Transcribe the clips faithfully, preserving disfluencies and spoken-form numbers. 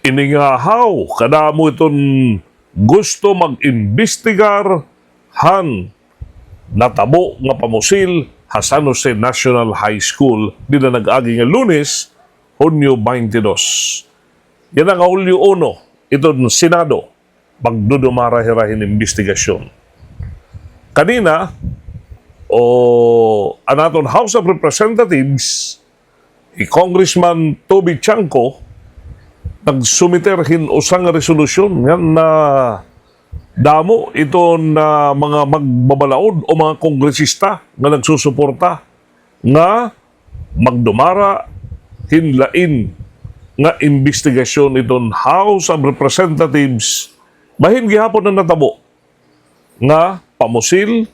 Ini nga haw kadamo iton gusto mag-imbestigar han natabo nga pamusil ha San Jose National High School dida nag-agi nga Lunes, Hunyo twenty-two. Yana nga Hulyo uno, iton Senado, magdudumara hira hin imbestigasyon. Kanina, o, an aton House of Representatives, hi Congressman Toby Tiangco, nagsumiter hin usa nga resolusyon ngan nadamo iton, ah, mga magbabalaod o mga kongresista nga nagsusuporta nga magdumara hin lain nga imbestigasyon iton House of Representatives bahin gihapon an natabo nga pamusil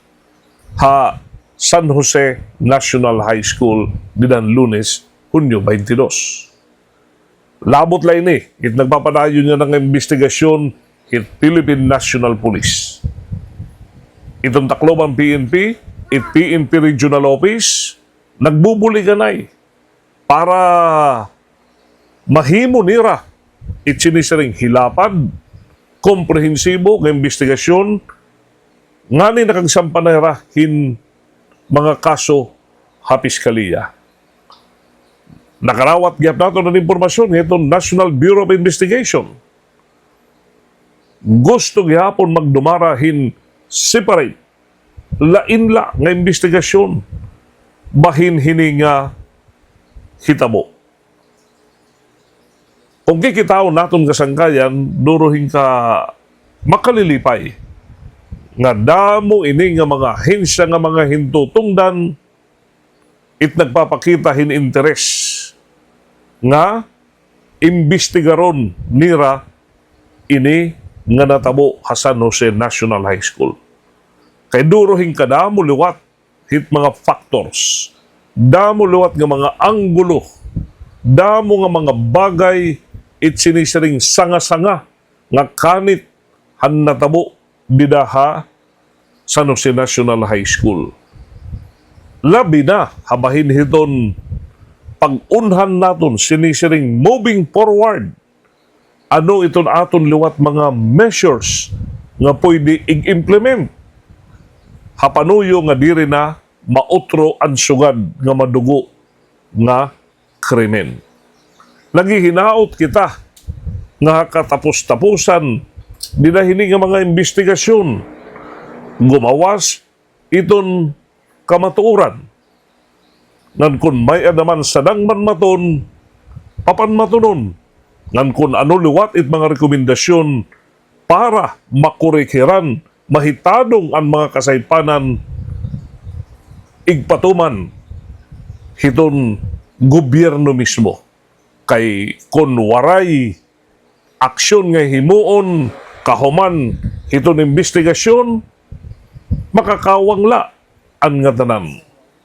ha San Jose National High School dida han Lunes, Hunyo twenty-two. Labot la ini, it nagpapadayon yana nga imbestigasyon, it Philippine National Police. Iton Tacloban P N P, it P N P Regional Office, nagbubuliganay para mahimo nira it sinisiring hilapad, komprehensibo nga imbestigasyon ngani nakagsampa na hira hin mga kaso ha Piskaliya. Nakarawat gihap naton an impormasyon nga iton National Bureau of Investigation gusto gihapon magdumara hin separate, lain la nga imbestigasyon bahin hini nga hitabo. Kon kikitaon naton kasangkayan, duro hin ka makalilipay nga damo ini nga mga ahensya nga mga hintutungdan it nagpapakita hin interes nga imbestigaron nira ini nga natabo ha San Jose National High School. Kay duro hin kadamo liwat hit mga factors, damo liwat nga mga anggulo, damo nga mga bagay it sinisiring sanga-sanga nga kanit han natabo dida ha San Jose National High School. Labi na ha bahin hiton pag-unhan naton sinisiring moving forward, ano iton aton liwat mga measures nga pwede ig-implement ha panuyo nga diri na mautro an sugad nga madugo nga krimen. Naghihinaot kita nga ha katapos-tapusan dida hini nga mga imbestigasyon, gumawas iton kamatuoran. Ngan kon may-ada man sadang manmaton, papanmatonon. Ngan kon ano liwat it mga rekomendasyon para makorek hiran mahitadong an mga kasaypanan, igpatuman hiton gobyerno mismo. Kay kon waray aksyon nga himuon kahuman hiton imbestigasyon, makakawang la an ngatanan.